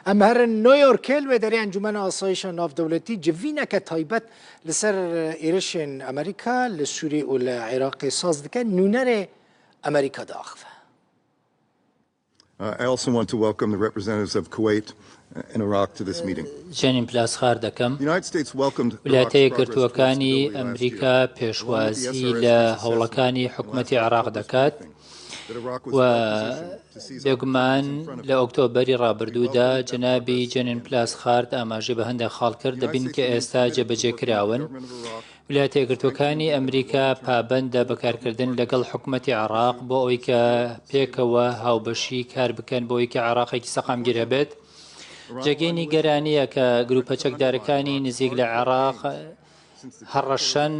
Em herin New Yorkê li wê derê Encûmena Asayîşa Navdewletî civîneke taybet li ser êrişên Amerîka li Sûrî û li Iraqê saz dike, nûnerê Amerîka diaxive. I also want to welcome the representatives of Kuwait and Iraq to this meeting. جەنین پلاسخار دەکەم. The United States welcomed ویلایەتە Iraq's progress towards یەکگرتووەکانی stability last ئەمریکا year, along with the پێشوازی لە SRSG's assessment هەوڵەکانی in last حکومەتی عێراق October's دەکات briefing that Iraq was و well positioned to seize بێگومان opportunities in front of لە it. ئۆکتۆبەری We ڕابردوودا welcome that جەنابی progress جەنین again today. پلاسخارت ئاماژەی بە هەندێک خاڵ کرد The United دەبین States کە remains ئێستا committed to جێبەجێ working with the کراون. government of Iraq ویلایەتە to strengthen یەکگرتووەکانی the ئەمریکا long-term پابەندە بە کارکردن لەگەڵ حکومەتی عێراق بۆ ئەوەی کە پێکەوە هاوبەشی کار بکەن بۆ ئەوەی کە عێراقێکی سەقامگیر هەبێت. جێگەی نیگەرانییە کە گروپە چەکدارەکانی نزیک لە عێراق هەڕەشەن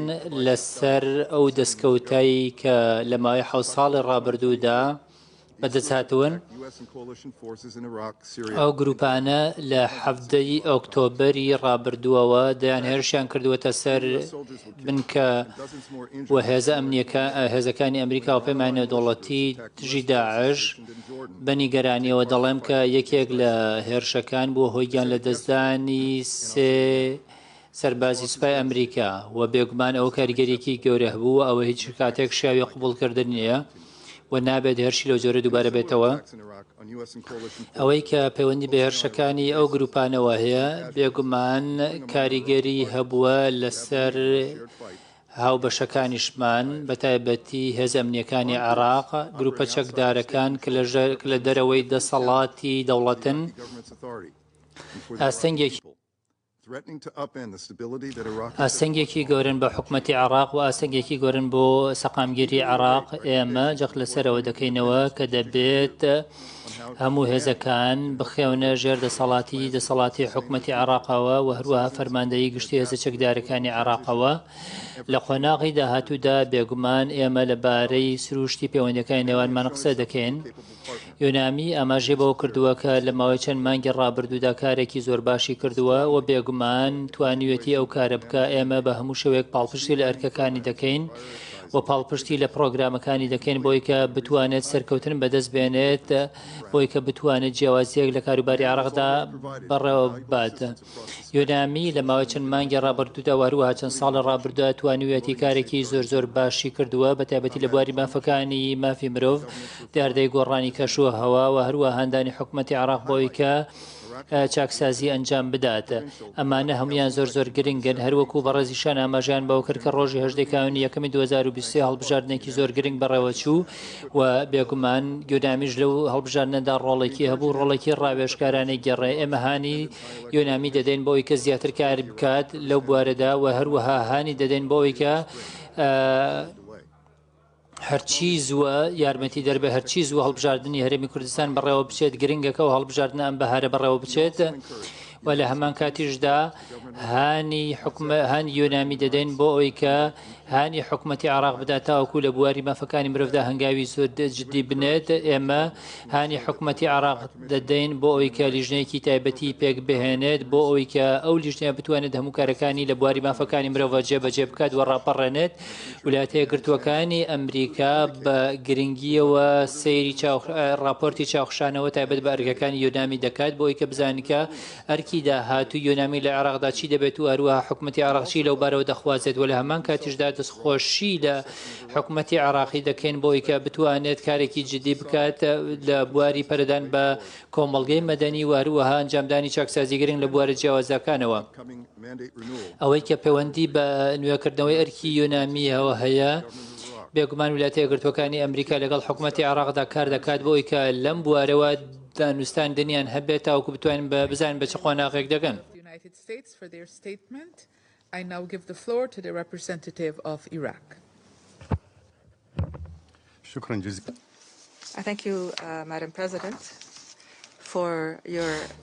لەسەر ئەو دەستکەوتەی کە لە ماوەی حەوت ساڵی ڕابردوودا بەدەستهاتوون. ئەو گروپانە لە 17 ی ئۆکتۆبەری ڕابردووەوە دەیان هێرشیان کردووەتە سەر بنکە و هێزە ئەمنییەکە هێزەکانی ئەمریکا و پەیمانی نێودەوڵەتی دژی داعش. بە نیگەرانییەوە دەڵێم کە یەکێک لە هێرشەکان بووە هۆی گیانلەدەستدانی سێ سەربازی سوپای ئەمریکا و بێگومان ئەوە کاریگەریەکی گەورە هەبوو و ئەوە هیچ کاتێک شیاوی قبوڵکردن نییە و نابێت هێرشی لەو جۆرە دووبارە بێتەوە. ئەوەی کە پەیوەندی بە هێرشەکانی ئەو گروپانەوە هەیە بێگومان کاریگەری هەبووە لەسەر هاوبەشەکانیشمان بەتایبەتی هێزە ئەمنییەکانی عێراق، گروپە چەکدارەکان کە لە دەرەوەی دەسەڵاتی دەوڵەتن ئاستەنگێکی ئاستەنگێکی گەورەن بە حکومەتی عێراق و ئاستەنگێکی گەورەن بۆ سەقامگیری عێراق، ئێمە جەخت لەسەرەوە دەکەینەوە کە دەبێت هەموو هێزەکان بخەونە ژێر دەسەڵاتی دەسەڵاتی حکومەتی عێراقەوە و هەروەها فەرماندەیی گشتی هێزە چەکدارەکانی عێراقەوە لە قۆناغی داهاتوودا بێگومان ئێمە لەبارەی سروشتی پەیوەندیەکانی نێوانمان قسە دەکەین. یۆنامی ئاماژەی بەوە کردووە کە لە ماوەی چەند مانگی ڕابردوودا کارێکی زۆر باشی کردووە و بێگومان توانیویەتی ئەو کارە بکا، ئێمە بە هەموو شێوەیەک پاڵپشتی لە ئەرکەکانی دەکەین و پاڵپشتی لە پڕۆگرامەکانی دەکەین بۆی کە بتوانێت سەرکەوتن بەدەست بێنێت بۆی کە بتوانێت جیاوازییەک لە کاروباری عێراقدا بەڕێوە ببات. یۆنامی لە ماوەی چەند مانگی ڕابردوودا و هەروەها چەند ساڵی ڕابردوودا توانیویەتی کارێکی زۆر زۆر باشی کردووە بە تایبەتی لە بواری مافەکانی مافی مرۆڤ، دیاردەی گۆڕانی کەش و هەوا و هەروەها هاندانی حکومەتی عێراق بۆ ئەوەی کە چاکسازی ئەنجام بدات. ئەمانە هەموویان زۆر زۆر گرنگن. هەروەکو بەڕێزیشان ئاماژەیان بەوە کرد کە ڕۆژی هەژدەی کانوونی یەکەمی 2023 هەڵبژاردنێکی زۆر گرنگ بەڕێوەچوو و بێگومان یۆنامیش لەو هەڵبژاردنەدا ڕۆڵێکی هەبوو، ڕۆڵێکی ڕاوێژکارانەی گێڕێ. ئێمە هانی یۆنامی دەدەین بۆ ئەوەی کە زیاتر کار بکات لەو بوارەدا و هەروەها هانی دەدەین بۆ ئەوەی کە هەرچی زووە یارمەتی دەربێ هەرچی زووە هەڵبژاردنی هەرێمی کوردستان بەڕێوە بچێت گرنگەکە و هەڵبژاردنە ئەم بەهارە بەڕێوە بچێت و لە هەمان کاتیشدا هانی حکومە هانی یۆنامی دەدەین بۆ ئەوەی کە هانی حکومەتی عێراق بدات تاوەکو لە بواری مافەکانی مرۆڤدا هەنگاوی زۆر جدی بنێت ئێمە هانی حکومەتی عێراق دەدەین بۆ ئەوەی کە لیژنەیەکی تایبەتی پێک بهێنێت بۆ ئەوەی کە ئەو لیژنەیە بتوانێت هەموو کارەکانی لە بواری مافەکانی مرۆڤ جێبەجێ بکات و ڕاپەڕێنێت ویلایەتە یەکگرتووەکانی ئەمریکا بە گرنگییەوە سەیری ڕاپۆرتی چاوخشانەوە تایبەت بە ئەرکەکانی یۆنامی دەکات بۆ ئەوەی کە بزانن کە ئەرکی داهاتووی یۆنامی لە عێراقدا چی دەبێت و هەروەها حکومەتی عێراق چی لەو بارەوە دەخوازێت و لە هەمان کاتیشدا دەستخۆشی لە حکومەتی عێراقی دەکەین بۆ ئەوەی کە بتوانێت کارێکی جدی بکات لە بواری پەرەدان بە کۆمەڵگەی مەدەنی و هەروەها ئەنجامدانی چاکسازی گرنگ لە بوارە جیاوازەکانەوە. ئەوەی کە پەیوەندی بە نوێکردنەوەی ئەرکی یۆنامییەوە هەیە، بێگومان ویلایەتە یەکگرتووەکانی ئەمریکا لەگەڵ حکومەتی عێراقدا کار دەکات بۆ ئەوەی کە لەم بوارەوە دانوستاندنیان هەبێت تاوەکو بتوانن بزانن بە چ قۆناغێک دەگەن.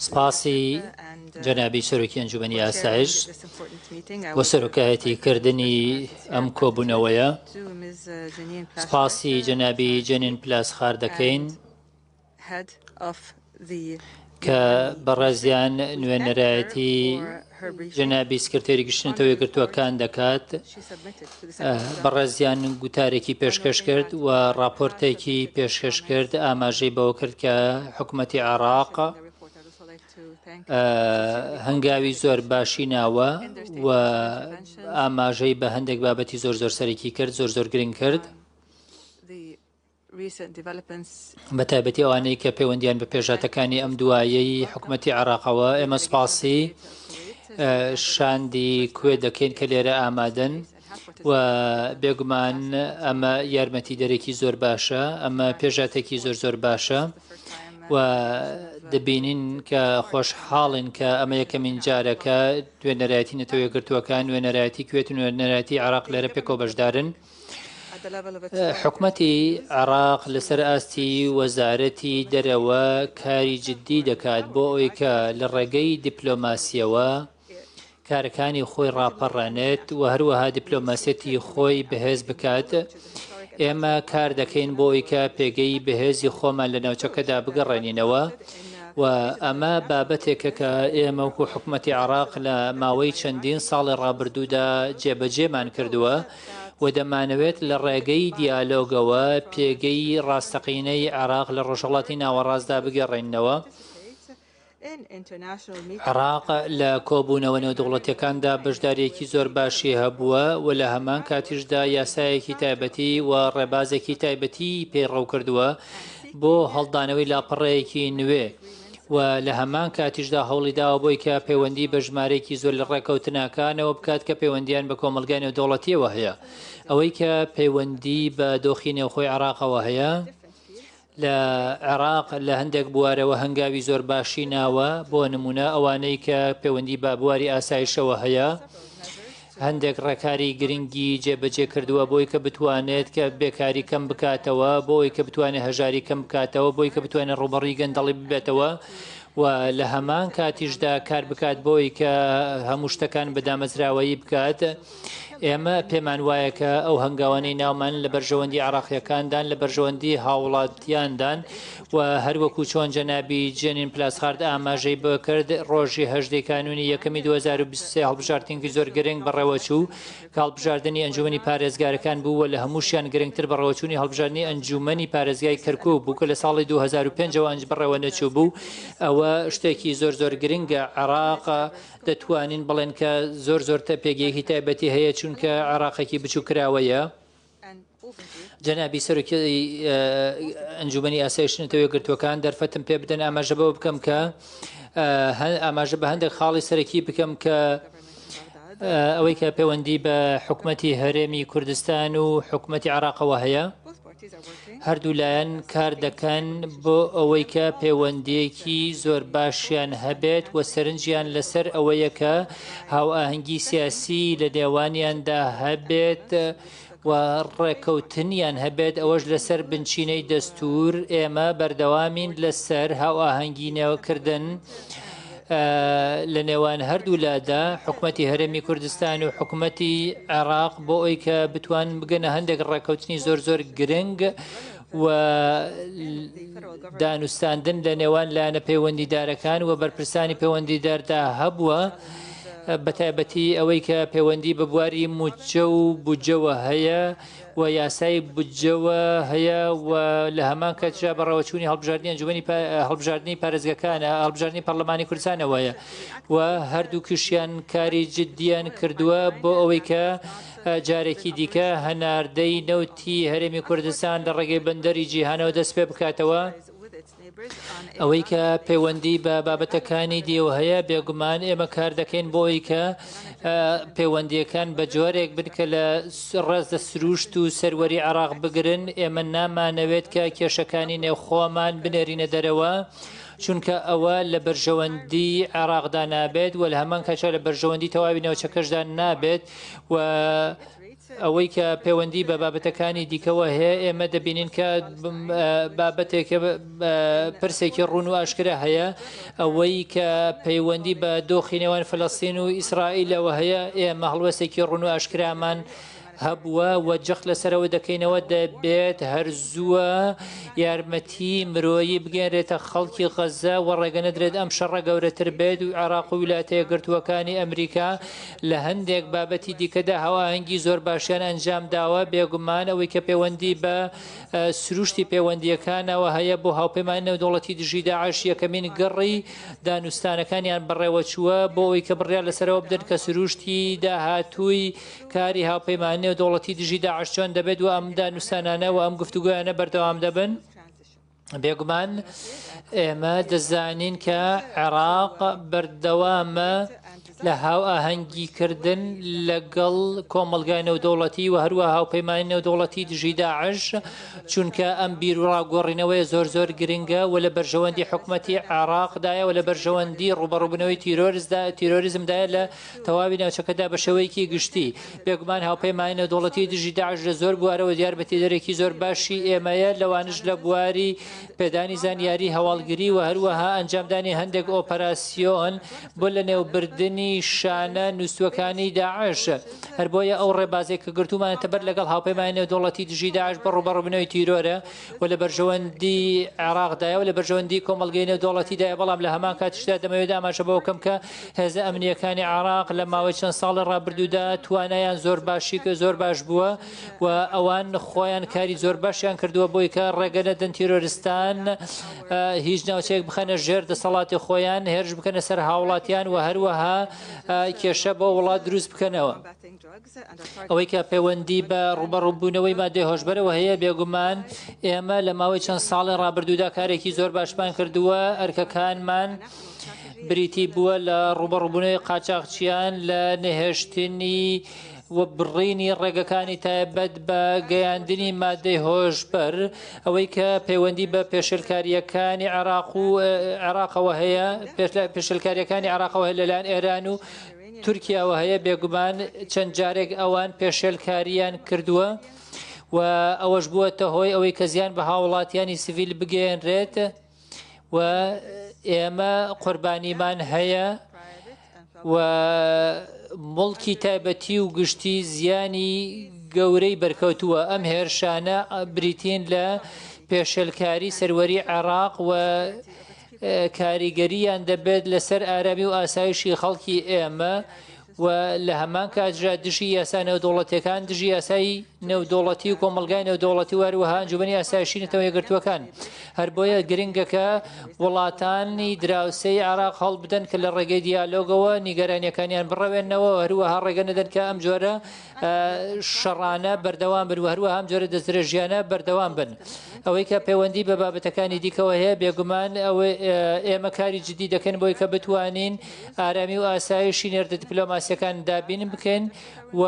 سپاسی جەنابی سەرۆکی ئەنجومەنی ئاسایش بۆ سەرۆکایەتی کردنی ئەم کۆبوونەوەیە. سپاسی جەنابی جەنین پلاسخار دەکەین. کە بەڕێزیان نوێنەرایەتی جەنابی سکرتێری گشتی نەتەوە یەکگرتووەکان دەکات، بەڕێزیان گوتارێکی پێشکەش کرد و ڕاپۆرتێکی پێشکەش کرد، ئاماژەی بەوە کرد کە حکومەتی عێراق. هەنگاوی زۆر باشی ناوە و ئاماژەی بە هەندێک بابەتی زۆر زۆر سەرەکی کرد، زۆر زۆر گرنگ کرد. بە تایبەتی ئەوانەی کە پەیوەندیان بە پێشهاتەکانی ئەم دوایەی حکوومەتی عێراقەوە ئێمە سپاسی شاندی کوێت دەکەین کە لێرە ئامادەن و بێگومان ئەمە یارمەتی دەرێکی زۆر باشە ئەمە پێشاتێکی زۆر زۆر باشە و دەبینین کە خۆشحاڵین کە ئەمە یەکەمین جارەکە نوێنەرایەتی نەتەوە یەکگرتووەکان نوێنەرایەتی کوێت و نوێنەرایەتی عێراق لێرە پێکەوە بەشدارن. حکومەتی عێراق لەسەر ئاستی وەزارەتی دەرەوە کاری جددی دەکات بۆ ئەوەی کە لە ڕێگەی دیپلۆماسییەوە کارەکانی خۆی ڕاپەڕێنێت و هەروەها دیپلۆماسیەتی خۆی بەهێز بکات. ئێمە کار دەکەین بۆ ئەوەی کە پێگەی بەهێزی خۆمان لە ناوچەکەدا بگەڕێنینەوە و ئەمە بابەتێکە کە ئێمە وەکو حکومەتی عێراق لە ماوەی چەندین ساڵی ڕابردوودا جێبەجێمان کردووە و دەمانەوێت لە ڕێگەی دیالۆگەوە پێگەی ڕاستەقینەی عێراق لە ڕۆژهەڵاتی ناوەڕاستدا بگەڕێننەوە. عێراق لە کۆبوونەوە نێودەوڵەتییەکاندا بەشدارییەکی زۆر باشی هەبووە و لە هەمان کاتیشدا یاسایەکی تایبەتی و ڕێبازێکی تایبەتیی پەیڕەو کردووە بۆ هەڵدانەوەی لاپەڕەیەکی نوێ و لە هەمان کاتیشدا هەوڵی داوە بۆی کە پەیوەندی بە ژمارەیەکی زۆر لە ڕێککەوتنەکانەوە بکات کە پەیوەندیان بە کۆمەڵگای نێودەوڵەتییەوە هەیە. ئەوەی کە پەیوەندی بە دۆخی نێوخۆی عێراقەوە هەیە، لە عێراق لە هەندێک بوارەوە هەنگاوی زۆر باشی ناوە، بۆ نموونە ئەوانەی کە پەیوەندی بە بواری ئاسایشەوە هەیە، هەندێک ڕێکاری گرنگی جێبەجێ کردووە بۆی کە بتوانێت کە بێکاری کەم بکاتەوە، بۆی کە بتوانێت هەژاری کەم بکاتەوە، بۆی کە بتوانێت ڕووبەڕووی گەندەڵی ببێتەوە و لە هەمان کاتیشدا کار بکات بۆی کە هەموو شتەکان بە دامەزراوەیی بکات. ئێمە پێمان وایە کە ئەو هەنگاوانەی ناومان لە بەرژەوەندی عێراقییەکاندان، لە بەرژەوەندی هاوڵاتیاندان و هەروەکو چۆن جەنابی جێنین پلاسخارت ئاماژەی بۆ کرد، ڕۆژی 18 کانوونی یەکەمی 2023 هەڵبژاردنێکی زۆر گرنگ بەڕێوەچوو کە هەڵبژاردنی ئەنجومەنی پارێزگارەکان بوو و لە هەمووشیان گرنگتر بەڕێوەچوونی هەڵبژاردنی ئەنجومەنی پارێزگای کەرکوک بوو کە لە ساڵی 2005 ەوە بەڕێوە نەچووبوو. ئەوە شتێکی زۆر زۆر گرنگە. عێراق دەتوانین بڵێن کە زۆر زۆر پێگەیەکی تایبەتی هەیە چونکە عێراقێکی بچووک کراوەیە. جەنابی سەرۆکی ئەنجومەنی ئاسایشی نەتەوە یەکگرتووەکان دەرفەتم پێ بدەن ئاماژە بەوە بکەم کە ئاماژە بە هەندێک خاڵی سەرەکی بکەم کە ئەوەی کە پەیوەندی بە حکومەتی هەرێمی کوردستان و حکومەتی عێراقەوە هەیە. هەردوو لایەن کار دەکەن بۆ ئەوەی کە پەیوەندییەکی زۆر باشیان هەبێت و سەرنجیان لەسەر ئەوەیە کە هاوئاهەنگی سیاسی لە نێوانیاندا هەبێت و ڕێککەوتنیان هەبێت، ئەوەش لەسەر بنچینەی دەستوور، ئێمە بەردەوامین لەسەر هاوئاهەنگی کردن لە نێوان هەردوولادا، حکومەتی هەرێمی کوردستان و حکومەتی عێراق بۆ ئەوی کە بتوان بگەنە هەندێک ڕێککەوتنی زۆر زۆر گرنگ و دانوستاندن لە نێوان لایەنە پەیوەندیدارەکان و بەرپرسانی پەیوەندیداردا هەبووە، بەتایبەتی ئەوەی کە پەیوەندی بە بواری مووچە و بودجەوە هەیە. و یاسای بودجەوە هەیە و لە هەمان کاتیشدا بەڕێوەچوونی هەڵبژاردنی ئەنجومەنی هەڵبژاردنی پارێزگەکانە هەڵبژاردنی پەرلەمانی کوردستانەوە هەیە و هەردووکیشیان کاری جددیان کردووە بۆ ئەوەی کە جارێکی دیکە هەناردەی نەوتی هەرێمی کوردستان لە ڕێگەی بەندەری جیهانەوە دەست پێ بکاتەوە. ئەوەی کە پەیوەندی بە بابەتەکانی دیەوە هەیە بێگومان ئێمە کار دەکەین بۆ ئەوەی کە پەیوەندیەکان بە جۆرێک بن کە لە ڕێز لە سروشت و سەروەری عێراق بگرن ئێمە نامانەوێت کە کێشەکانی نێوخۆمان بنێرینە دەرەوە چونکە ئەوە لە بەرژەوەندی عێراقدا نابێت و لە هەمان کاتدا لە بەرژەوەندی تەواوی ناوچەکەشدا نابێت و ئەوەی کە پەیوەندی بە بابەتەکانی دیکەوە هەیە، ئێمە دەبینین کە بابەتێکە پرسێکی ڕوون و ئاشکرا هەیە، ئەوەی کە پەیوەندی بە دۆخی نێوان فەلەستین و ئیسرائیلەوە هەیە، ئێمە هەڵوێستێکی ڕوون و ئاشکرامان هەبووە و جەخت لەسەرەوە دەکەینەوە دەبێت هەر زووە یارمەتی مرۆیی بگەێنرێتە خەڵکی غەزە و ڕێگە نەدرێت ئەم شەڕە گەورەتر بێت و عێراق و ویلایەتە یەکگرتووەکانی ئەمریکا لە هەندێک بابەتی دیکەدا هاوئاهەنگی زۆر باشیان ئەنجام داوە، بێگومان ئەوەی کە پەیوەندی بە سروشتی پەیوەندییەکانەوە هەیە بۆ هاوپەیمانی نێودەوڵەتی دژی داعش یەکەمین گەڕی دانوستانەکانیان بەڕێوەچووە بۆ ئەوەی کە بڕیار لەسەرەوە بدەن کە سروشتی داهاتووی کاری هاوپەیمانی نێودەوڵەتی دژی داعش چۆن دەبێت و ئەم دانوستانانە و ئەم گفتوگۆیانە بەردەوام دەبن. بێگومان ئێمە دەزانین کە عێراق بەردەوامە لە هاوئاهەنگیکردن لەگەڵ کۆمەڵگای نێودەوڵەتی و هەروەها هاوپەیمانی نێودەوڵەتی دژی داعش، چونکە ئەم بیروڕاگۆڕینەوەیە زۆر زۆر گرنگە و لە بەرژەوەندی حکومەتی عێراقدایە و لە بەرژەوەندی ڕووبەڕووبوونەوەی تیرۆریزمدایە لە تەواوی ناوچەکەدا بە شێوەیەکی گشتی. بێگومان هاوپەیمانی نێودەوڵەتی دژی داعش لە زۆر بوارەوە یارمەتیدەرێکی زۆر باشی ئێمەیە، لەوانەش لە بواری پێدانی زانیاری هەواڵگری و هەروەها ئەنجامدانی هەندێک ئۆپەراسیۆن بۆ لەنێوبردنی شانە نووستووەکانی داعش. هەر بۆیە ئەو ڕێبازەی کە گرتوومانەتە بەر لەگەڵ هاوپەیمانی نێودەوڵەتی دژی داعش بۆ ڕووبەڕووبوونەوەی تیرۆرە و لە بەرژەوەندی عێراقدایە و لە بەرژەوەندی کۆمەڵگەی نێودەوڵەتیدایە، بەڵام لە هەمان کاتیشدا دەمەوێت ئاماژە بەوە بکەم کە هێزە ئەمنییەکانی عێراق لە ماوەی چەند ساڵی ڕابردوودا توانایان زۆر باشی زۆر باش بووە و ئەوان خۆیان کاری زۆر باشیان کردووە بۆی کە ڕێگە نەدەن تیرۆرستان هیچ ناوچەیەک بخەنە ژێر دەسەڵاتی خۆیان، هێرش بکەنە سەر هاوڵاتیان و هەروەها کێشە بۆ وڵات دروست بکەنەوە. ئەوەی کە پەیوەندی بە ڕووبەڕووبوونەوەی مادەی هۆشبەرەوە هەیە، بێگومان ئێمە لە ماوەی چەند ساڵی ڕابردوودا کارێکی زۆر باشمان کردووە، ئەرکەکانمان بریتی بووە لە ڕووبەڕووبوونەوەی قاچاخچیان، لە نەهێشتنی و بڕینی ڕێگەکانی تایبەت بە گەیاندنی مادەی هۆشبەر، ئەوەی کە پەیوەندی بە پێشێلکارییەکانی عێراق و عێراقەوە هەیە، پێشێلکارییەکانی عێراقەوە هەیە لەلایەن ئێران و تورکیاوە هەیە، بێگومان چەند جارێک ئەوان پێشێلکارییان کردووە و ئەوەش بووەتە هۆی ئەوەی کە زیان بە هاوڵاتیانی سڤیل بگەیەنرێت و ئێمە قوربانیمان هەیە و موڵکی تایبەتی و گشتی زیانی گەورەی بەرکەوتووە. ئەم هێرشانە بریتین لە پێشێلکاری سەروەری عێراق و کاریگەرییان دەبێت لەسەر ئارامی و ئاسایشی خەڵکی ئێمە و لە هەمان کاتژا دژی یاسا نێودەوڵەتیەکان، دژی یاسای نێودەوڵەتی و کۆمەڵگای نێودەوڵەتی و هەروەها ئەنجومەنی ئاسایشی نەتەوە یەکگرتووەکان. هەر بۆیە گرنگە کە وڵاتانی دراوسێی عێراق هەوڵبدەن کە لە ڕێگەی دیالۆگەوە نیگەرانیەکانیان بڕەوێننەوە و هەروەها ڕێگە نەدەن کە ئەم جۆرە شەڕانە بەردەوام بن و هەروەها ئەم جۆرە دەستدرێژیانە بەردەوام بن. ئەوەی کە پەیوەندی بە بابەتەکانی دیکەوە هەیە، بێگومان ئێمە کاری جدی دەکەین بۆی کە بتوانین ئارامی و ئاسایشی نێردە دیپلۆماسیەکان دابین بکەین و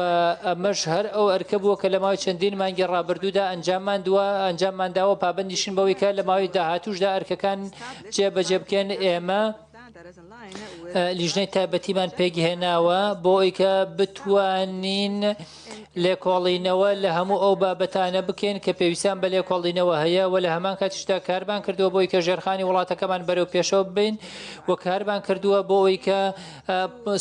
ئەمەش هەر ئەو ئەرکە بووە کە لە ماوەی چەندین مانگی ڕابردوودا ئەنجاممان داوە، پابەندیشین بەوەی کە لە ماوەی داهاتووشدا ئەرکەکان جێبەجێ بکەین. ئێمە لیژنەی تایبەتیمان پێکهێناوە بۆ ئەوەی کە بتوانین لێکۆڵینەوە لە هەموو ئەو بابەتانە بکەین کە پێویستیان بە لێکۆڵینەوە هەیە و لە هەمان کاتیشدا کارمان کردووە بۆی کە ژێرخانی وڵاتەکەمان بەرەو پێشەوە ببەین و کارمان کردووە بۆ ئەوەی کە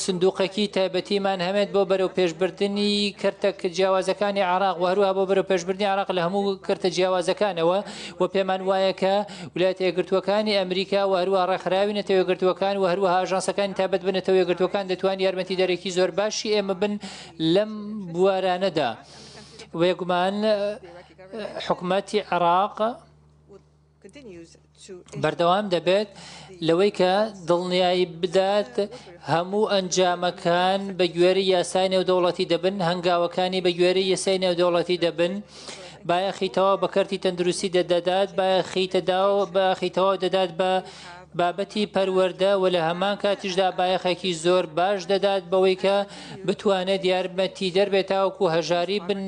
سندوقێکی تایبەتیمان هەبێت بۆ بەرەو پێشبردنی کەرتە جیاوازەکانی عێراق و هەروەها بۆ بەرەو پێشبردنی عێراق لە هەموو کەرتە جیاوازەکانەوە و پێمان وایە کە ویلایەتە یەکگرتووەکانی ئەمریکا و هەروەها ڕێکخراوی نەتەوە یەکگرتووەکان و هەروەها ئاژانسەکانی تایبەت بە نەتەوە یەکگرتووەکان دەتوان یارمەتیدەرێکی زۆر باشی ئێمە بن لەم بوارانەدا. بێگومان حکومەتی عێراق بەردەوام دەبێت لەوەی کە دڵنیایی بدات هەموو ئەنجامەکان بە گوێرەی یاسای نێودەوڵەتی دەبن، هەنگاوەکانی بە گوێرەی یاسای نێودەوڵەتی دەبن، بایەخی تەواو بە کەرتی تەندروستی دەدات، بایەخی تەواو دەدات بە بابەتی پەروەردە و لە هەمان کاتیشدا بایەخێکی زۆر باش دەدات بەوەی کە بتوانێت یارمەتیدەر بێت تاوەکو هەژاری بن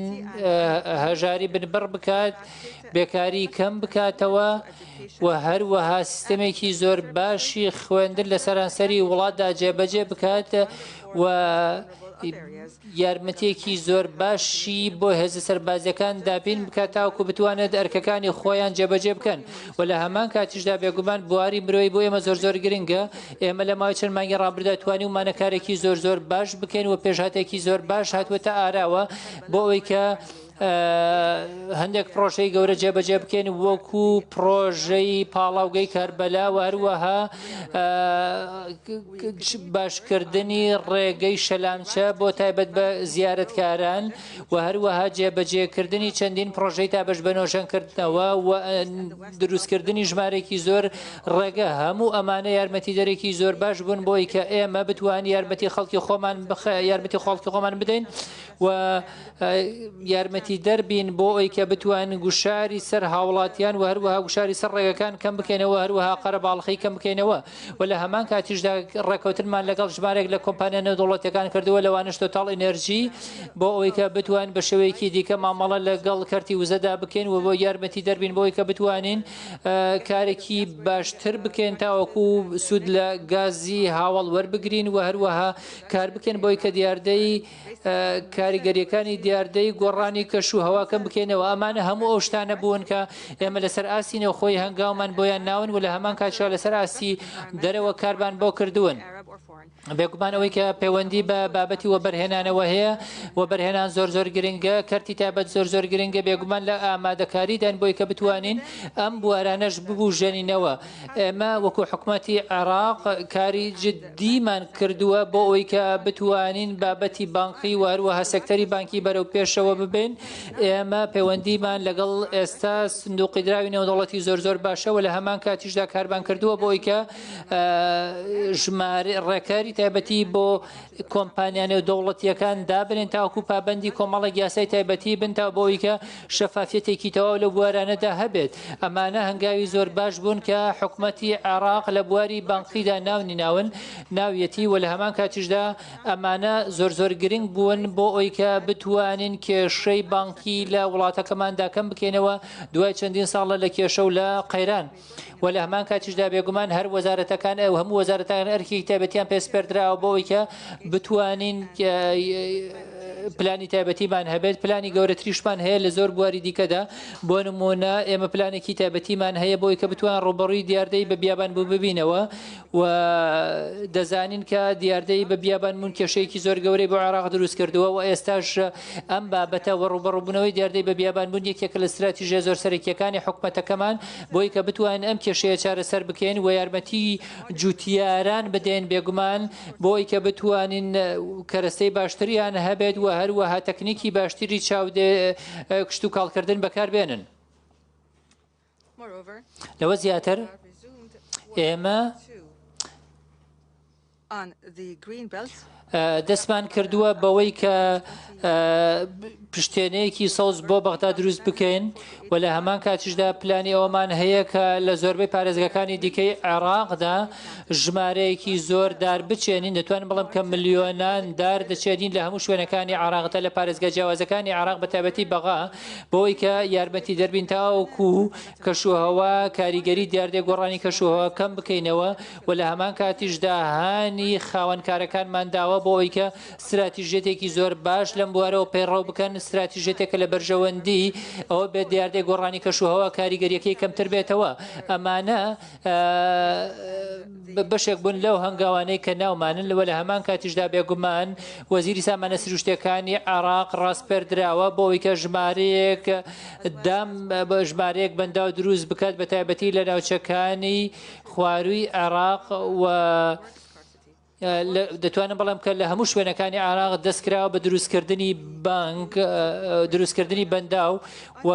هەژاری بنبڕ بکات، بێکاری کەم بکاتەوە و هەروەها سیستەمێکی زۆر باشی خوێندن لە سەرانسەری وڵاتدا جێبەجێ بکات و. یارمەتییەکی زۆر باشی بۆ هێزە سەربازییەکان دابین بکات تاوەکو بتوانێت ئەرکەکانی خۆیان جێبەجێ بکەن و لە هەمان کاتیشدا بێگومان بواری مرۆیی بۆ ئێمە زۆر زۆر گرنگە. ئێمە لە ماوەی چەند مانگی ڕابردوودا توانیومانە کارێکی زۆر زۆر باش بکەین و پێشهاتێکی زۆر باش هاتووەتە ئاراوە بۆ ئەوەی کە هەندێک پرۆژەی گەورە جێبەجێ بکەین وەکو پرۆژەی پاڵاوگەی کەربەلا و هەروەها باشکردنی ڕێگەی شەلامچە بۆ تایبەت بە زیارەتکاران و هەروەها جێبەجێکردنی چەندین پرۆژەی تابش بە نۆژەنکردنەوە و دروستکردنی ژمارێکی زۆر ڕێگە هەموو ئەمانە یارمەتیدەرێکی زۆر باش بوون بۆی کە ئێمە بتوانین یارمەتی خەڵکی خۆمان یارمەتی خەڵکی خۆمان بدەین و یارمەتیدەر بین بۆ ئەوی کە بتوانین گوشاری سەر هاوڵاتیان و هەروەها گوشاری سەر ڕێگەکان کەم بکەینەوە هەروەها قەرەباڵخی کەم بکەینەوە و لە هەمان کاتیشدا ڕێککەوتنمان لەگەڵ ژمارێک لە کۆمپانیا نێودەوڵەتیەکان کردووە لەوانەش تۆتاڵ ئینێرجی بۆ ئەوەی کە بتوانین بە شێوەیەکی دیکە مامەڵە لەگەڵ کەرتی وزەدا بکەین و بۆ یارمەتی دەربین بۆ ئەوەی کە بتوانین کارێکی باشتر بکەین تاوەکو سوود لە گازی هاوەڵ وەربگرین و هەروەها کار بکەین بۆی کە دیاردەی کاریگەریەکانی دیاردەی گۆڕانی کەش و هەوا کەم بکەینەوە. ئەمانە هەموو ئەو شتانە بوون کە ئێمە لەسەر ئاستی نێوخۆی هەنگاومان بۆیان ناون و لە هەمان کاتیشدا لەسەر ئاستی دەرەوە کارمان بۆ کردوون. بێگومان ئەوەی کە پەیوەندی بە بابەتی وەبەرهێنانەوە هەیە، وەبەرهێنان زۆر زۆر گرنگە، کەرتی تایبەت زۆر زۆر گرنگە، بێگومان لە ئامادەکاریداین بۆی کە بتوانین ئەم بوارانەش ببوژێنینەوە. ئێمە وەکو حکومەتی عێراق کاری جددیمان کردووە بۆ ئەوەی کە بتوانین بابەتی بانقی و هەروەها سێکتەری بانکی بەرەو پێشەوە ببەین. ئێمە پەیوەندیمان لەگەڵ ئێستا سندوقی دراوی نێودەوڵەتی زۆر زۆر باشە و لە هەمان کاتیشدا کارمان کردووە بۆ ئەوەی کە ژمارە ڕێکاری تایبەتی بۆ کۆمپانیا نێودەوڵەتییەکان دابنێن تاوەکو پابەندی کۆمەڵێک یاسای تایبەتی بن تا بۆ ئەوەی کە شەفافیەتێکی تەواو لەو بوارانەدا هەبێت. ئەمانە هەنگاوی زۆر باش بوون کە حکومەتی عێراق لە بواری بانقیدا ناونی ناون ناویەتی و لە هەمان کاتیشدا ئەمانە زۆر زۆر گرنگ بوون بۆ ئەوەی کە بتوانین کێشەی بانقی لە وڵاتەکەماندا کەم بکەینەوە دوای چەندین ساڵە لە کێشە و لە قەیران. و لە هەمان کاتیشدا بێگومان هەر وەزارەتەکان ئەو هەموو وەزارەتان ئەرکێکی تایبەتیان پێ سپێردراوە بۆ ئەوەی کە بتوانین پلانی تایبەتیمان هەبێت پلانی گەورەتریشمان هەیە لە زۆر بواری دیکەدا بۆ نمونە ئێمە پلانێکی تایبەتیمان هەیە بۆی کە بتوان ڕوبەڕووی دیاردەی بە بیابان بوو ببینەوە و دەزانین کە دیاردەی بە بیابان بوون کێشەیەکی زۆر گەورەی بۆ عێراق دروست کردووە و ئێستاش ئەم بابەتە و ڕووبەڕووبوونەوەی دیاردەی بە بیابان بوون یەکێکە لە ستراتیژیە زۆر سەرەکییەکانی حکومەتەکەمان بۆی کە بتوانین ئەم کێشەیە چارەسەر بکەین و یارمەتی جوتیاران بدەین بێگومان بۆی کە بتوانین کەرەستەی باشتریان هەبێت و هەروەها تەکنیکی باشتری چاودێ کشتوکاڵکردن بەکاربێنن. لەوە زیاتر ئێمە دەستمان کردووە بەوەی کە پشتێنەیەکی سەوز بۆ بەغدا دروست بکەین و لە هەمان کاتیشدا پلانی ئەوەمان هەیە کە لە زۆربەی پارێزگاکانی دیکەی عێراقدا ژمارەیەکی زۆر دار بچێنین دەتوانم بڵێم کە ملیۆنان دار دەچێنین لە هەموو شوێنەکانی عێراقدا لە پارێزگا جیاوازەکانی عێراق بە تایبەتی بەغا بۆی کە یارمەتی دەربین تاوەکو کەشوهەوا کاریگەری دیاردەی گۆڕانی کەشوهەوا کەم بکەینەوە و لە هەمان کاتیشدا هانی خاوەن کارەکانمان داوە بۆ ئەوەی کە ستراتیژیەتێکی زۆر باش لەم بوارەوە پەیڕەو بکەن، ستراتیژیەتێکە لە بەرژەوەندی ئەوە بێت دیاردەی گۆڕانی کەشوهەوا کاریگەریەکەی کەمتر بێتەوە. ئەمانە بەشێک بوون لەو هەنگاوانەی کە ناومانن و لە هەمان کاتیشدا بێگومان وەزیری سامانە سروشتیەکانی عێراق ڕاسپێردراوە بۆ ئەوەی کە ژمارەیەک دام ژمارەیەک بەنداو دروست بکات بە تایبەتی لە ناوچەکانی خوارووی عێراق و دەتوانم بڵێم کە لە هەموو شوێنەکانی عێراق دەستکراوە بە دروستکردنی بانک دروستکردنی بەنداو و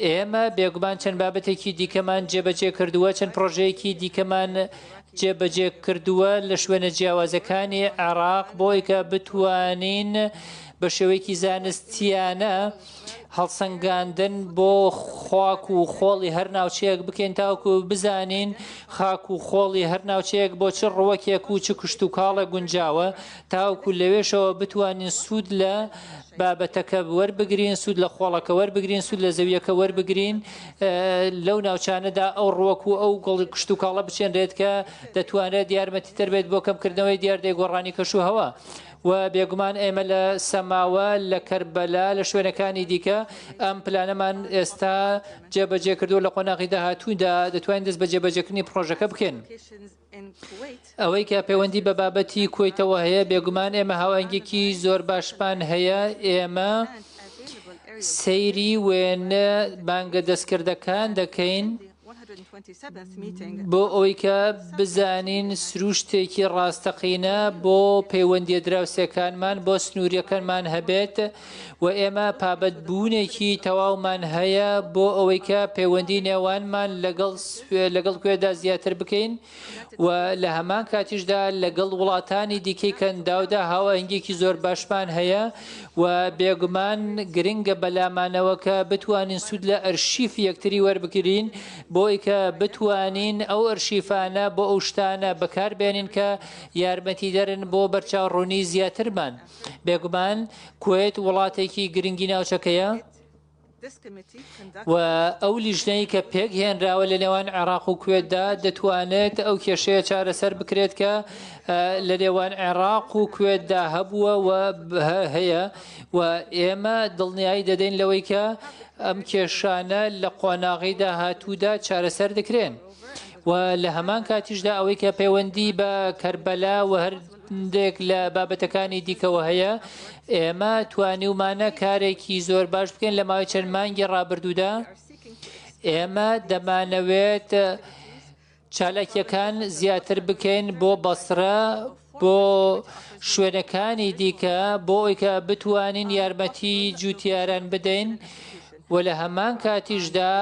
ئێمە بێگومان چەند بابەتێکی دیکەمان جێبەجێ کردووە چەند پرۆژەیەکی دیکەمان جێبەجێ کردووە لە شوێنە جیاوازەکانی عێراق بۆی کە بتوانین بە شێوەیەکی زانستیانە هەڵسەنگاندن بۆ خاک و خۆڵی هەر ناوچەیەک بکەین تاوەکو بزانین خاک و خۆڵی هەر ناوچەیەک بۆ چ ڕوەکێک و چ کشتوکاڵێک گونجاوە تاوەکو لەوێشەوە بتوانین سوود لە بابەتەکە وەربگرین سوود لە خۆڵەکە وەربگرین سوود لە زەویەکە وەربگرین لەو ناوچانەدا ئەو ڕوەک و ئەو گوڵ کشتوکاڵە بچێنرێت کە دەتوانرێت یارمەتیدەر بێت بۆ کەمکردنەوەی دیاردەی گۆڕانی کەشوهەوا. و بێگومان ئێمە لە سەماوە، لە کەربەلا، لە شوێنەکانی دیکە ئەم پلانەمان ئێستا جێبەجێ کردووە، لە قۆناغی داهاتوودا دەتوانین دەست بە جێبەجێکردنی پڕۆژەکە بکەین. ئەوەی کە پەیوەندی بە بابەتی کوەیتەوە هەیە، بێگومان ئێمە هاوئاهەنگیەکی زۆر باشمان هەیە، ئێمە سەیری وێنە مانگە دەستکردەکان دەکەین بۆ ئەوەی کە بزانین سروشتێکی ڕاستەقینە بۆ پەیوەندیە دراوسێکانمان بۆ سنووریەکانمان هەبێت و ئێمە پابەندبوونێکی تەواومان هەیە بۆ ئەوەی کە پەیوەندی نێوانمان لەگەڵ لەگەڵ کوێدا زیاتر بکەین و لە هەمان کاتیشدا لەگەڵ وڵاتانی دیکەی کەنداودا هاوئاهەنگیەکی زۆر باشمان هەیە و بێگومان گرنگە بەلامانەوە کە بتوانین سوود لە ئەرشیفی یەکتری وەربگرین بۆی کە بتوانین ئەو ئەرشیفانە بۆ ئەو شتانە بەکاربێنین کە یارمەتیدەرن بۆ بەرچاوڕوونی زیاترمان. بێگومان کوێت وڵاتێکی گرنگی ناوچەکەیە و ئەو لیژنەی کە پێک هێنراوە لە نێوان عێراق و کوێتدا دەتوانێت ئەو کێشەیە چارەسەر بکرێت کە لە نێوان عێراق و کوێتدا هەبووە و هەیە و ئێمە دڵنیایی دەدەین لەوەی کە ئەم کێشانە لە قۆناغی داهاتوودا چارەسەر دەکرێن. و لە هەمان کاتیشدا ئەوەی کە پەیوەندی بە کەربەلا و هەندێک لە بابەتەکانی دیکەوە هەیە، ئێمە توانیومانە کارێکی زۆر باش بکەین لە ماوەی چەند مانگی ڕابردوودا. ئێمە دەمانەوێت چالاکیەکان زیاتر بکەین بۆ بەسرە، بۆ شوێنەکانی دیکە بۆ ئەوەی کە بتوانین یارمەتی جوتیاران بدەین و لە هەمان کاتیشدا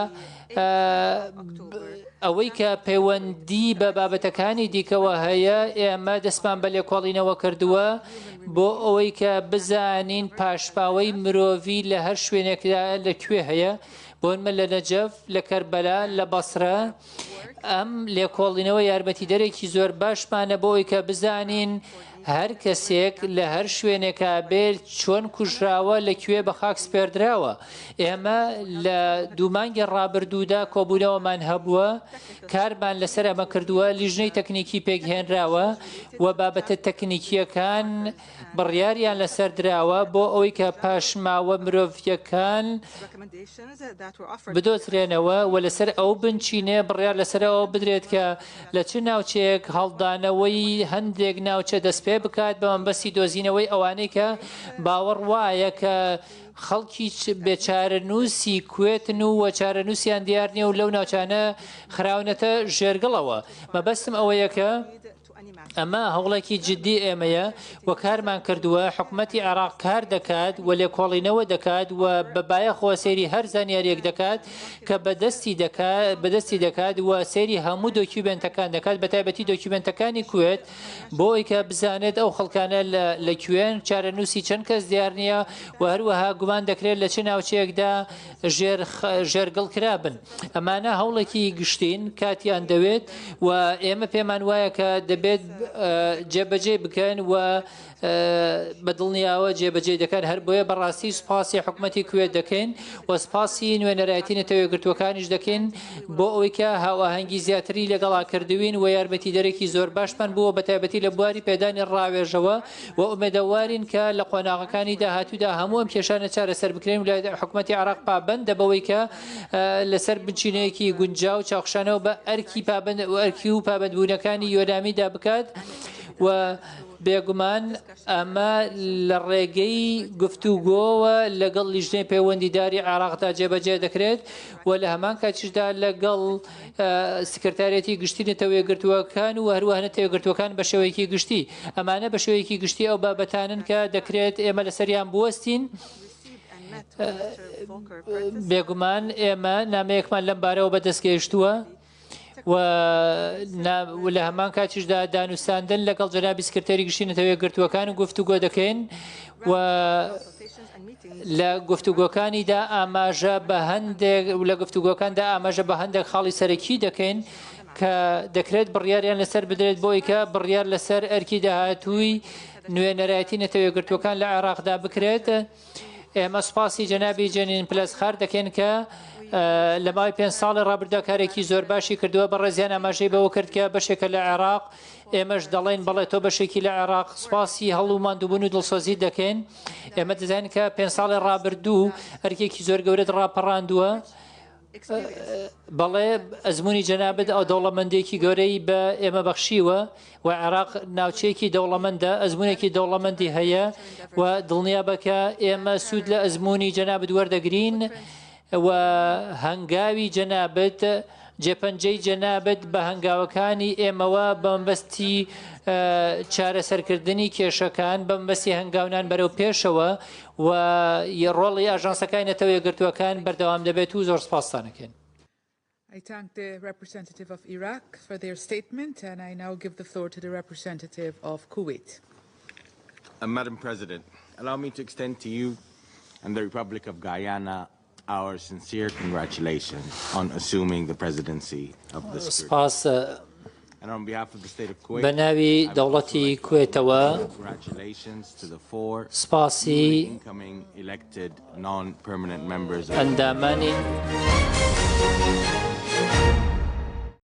ئەوەی کە پەیوەندی بە بابەتەکانی دیکەوە هەیە ئێمە دەستمان بە لێکۆڵینەوە کردووە بۆ ئەوەی کە بزانین پاشماوەی مرۆڤی لە هەر شوێنێکدا لە کوێ هەیە بۆنمە لە نەجەف لە کەربەلا لە بەسرە ئەم لێکۆڵینەوە یارمەتیدەرێکی زۆر باشمانە بۆ ئەوەی کە بزانین هەر کەسێک لە هەر شوێنێکا بێت چۆن کوژراوە لە کوێ بە خاک سپێردراوە. ئێمە لە دوو مانگی ڕابردوودا کۆبوونەوەمان هەبووە، کارمان لەسەر ئەمە کردووە، لیژنەی تەکنیکی پێکهێنراوە و بابەتە تەکنیکییەکان بڕیاریان لەسەر دراوە بۆ ئەوەی کە پاشماوە مرۆڤییەکان بدۆزرێنەوە و لەسەر ئەو بنچینەیە بڕیار لەسەر ئەوە بدرێت کە لە چ ناوچەیەک هەڵدانەوەی هەندێک ناوچە دەستپێ بکات بە مەبەستی دۆزینەوەی ئەوانەی کە باوەڕ وایە کە خەڵکی بێ چارەنووسی کوێتن و چارەنووسیان دیار نییە و لەو ناوچانە خراونەتە ژێرگڵەوە. مەبەستم ئەوەیە کە ئەمە هەوڵێکی جددی ئێمەیە و کارمان کردووە، حکومەتی عێراق کار دەکات و لێکۆڵینەوە دەکات و بە بایەخەوە سەیری هەر زانیارییەک دەکات کە بەدەستی دەکات بەدەستی دەکات و سەیری هەموو دۆکیومێنتەکان دەکات بە تایبەتی دۆکیومێنتەکانی کوێت بۆ ئەوەی کە بزانێت ئەو خەڵکانە لە کوێن، چارەنووسی چەند کەس دیار نییە و هەروەها گومان دەکرێت لە چ ناوچەیەکدا ژێر ژێرگڵ کرابن. ئەمانە هەوڵێکی گشتین، کاتیان دەوێت و ئێمە پێمان وایە کە دەبێت جێبەجێ بکەن و بە دڵنیاوە جێبەجێ دەکەن. هەر بۆیە بەڕاستی سوپاسی حکومەتی کوێت دەکەین و سوپاسی نوێنەرایەتی نەتەوە یەکگرتووەکانیش دەکەین بۆ ئەوەی کە هاوئاهەنگی زیاتری لەگەڵا کردوین و یارمەتیدەرێکی زۆر باشمان بووە بە تایبەتی لە بواری پێدانی ڕاوێژەوە و ئومێدەوارین کە لە قۆناغەکانی داهاتوودا هەموو ئەم کێشانە چارەسەر بکرێن و حکومەتی عێراق پابەندە بەوەی کە لەسەر بنچینەیەکی گونجاو چاوخشانەوە بە ئەرکی پابەند و ئەرکی و پابەندبوونەکانی یۆنامیدا بکات و بێگومان ئەمە لە ڕێگەی گفتوگۆوە لەگەڵ لیژنەی پەیوەندیداری عێراقدا جێبەجێ دەکرێت و لە هەمان کاتیشدا لەگەڵ سکرتاریەتی گشتی نەتەوە یەکگرتووەکان و هەروەها نەتەوە یەکگرتووەکان بە شێوەیەکی گشتی. ئەمانە بە شێوەیەکی گشتی ئەو بابەتانەن کە دەکرێت ئێمە لەسەریان بوەستین. بێگومان ئێمە نامەیەکمان لەم بارەوە بەدەست گەیشتووە و لە هەمان کاتیشدا دانوستاندن لەگەڵ جەنابی سکرتێری گشتی نەتەوە یەکگرتووەکان و گفتوگۆ دەکەین و لە گفتوگۆکانیدا ئاماژە بە هەندێک لە گفتوگۆکاندا ئاماژە بە هەندێک خاڵی سەرەکی دەکەین کە دەکرێت بڕیاریان لەسەر بدرێت بۆ ئەوەی کە بڕیار لەسەر ئەرکی داهاتووی نوێنەرایەتی نەتەوە یەکگرتووەکان لە عێراقدا بکرێت. ئێمە سوپاسی جەنابی جەنین پلەسخار دەکەین کە لە ماوەی پێنج ساڵی ڕابردوودا کارێکی زۆر باشی کردووە، بەڕێزیان ئاماژەی بەوە کرد کە بەشێکە لە عێراق، ئێمەش دەڵێین بەڵێ تۆ بەشێکی لە عێراق، سوپاسی هەوڵ و ماندووبوون و دڵسۆزیت دەکەین. ئێمە دەزانین کە پێنج ساڵی ڕابردوو ئەرکێکی زۆر گەورەت ڕاپەڕاندووە. بەڵێ ئەزموونی جەنابت ئەو دەوڵەمەندێکی گەورەی بە ئێمە بەخشیوە و عێراق ناوچەیەکی دەوڵەمەندە، ئەزموونێکی دەوڵەمەندی هەیە و دڵنیابە کە ئێمە سوود لە ئەزموونی جەنابت وەردەگرین و هەنگاوی جەنابت، جێپەنجەی جەنابت بە هەنگاوەکانی ئێمەوە بە مەبەستی چارەسەرکردنی کێشەکان، بە مەبەستی هەنگاونان بەرەو پێشەوە و ڕۆڵی ئاژانسەکانی نەتەوە یەکگرتووەکان بەردەوام دەبێت و زۆر سپاستان ئەکەین. I thank the representative of Iraq for their statement and I now give the floor to the representative of Kuwait. Uh, Madam President, allow me to extend to you and the Republic of Guyana our sincere congratulations on assuming the presidency of the سپاس بە ناوی دەوڵەتی کوێتەوە سپاسی ئەندامانی.